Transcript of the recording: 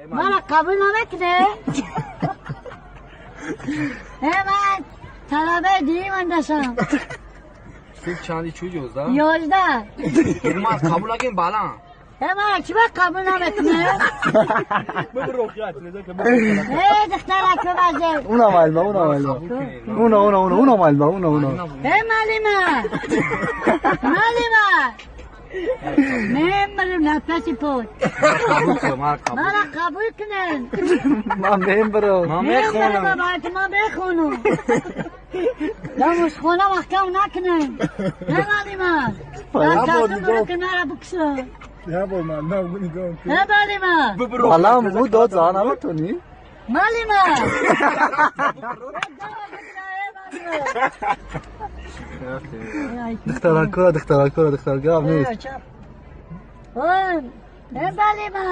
Мара қабул намекунӣ? Э, ман талабаи дуюм андашам. Синф чанди, чӯ, 11? 11. Ман қабул накунем балан. Э, мара чӣ ба қабул намекунӣ? Э, духтарако вазе. Уна малма, уна малма. Уна, уна, уна, уна малма, уна, уна. Э, малима. Малима. Мембарам нафаси пой. Мара қабул кунен. Ман мембарам. Ман мехонам. Ман мехонам. Дамушхона маҳкам накунен. Э, малима. Мара букшо. Э, малима. Алам бу дод за наметонӣ? Малима. Духтаракора, духтаракора, духтар гап нест. Ой, э, малима.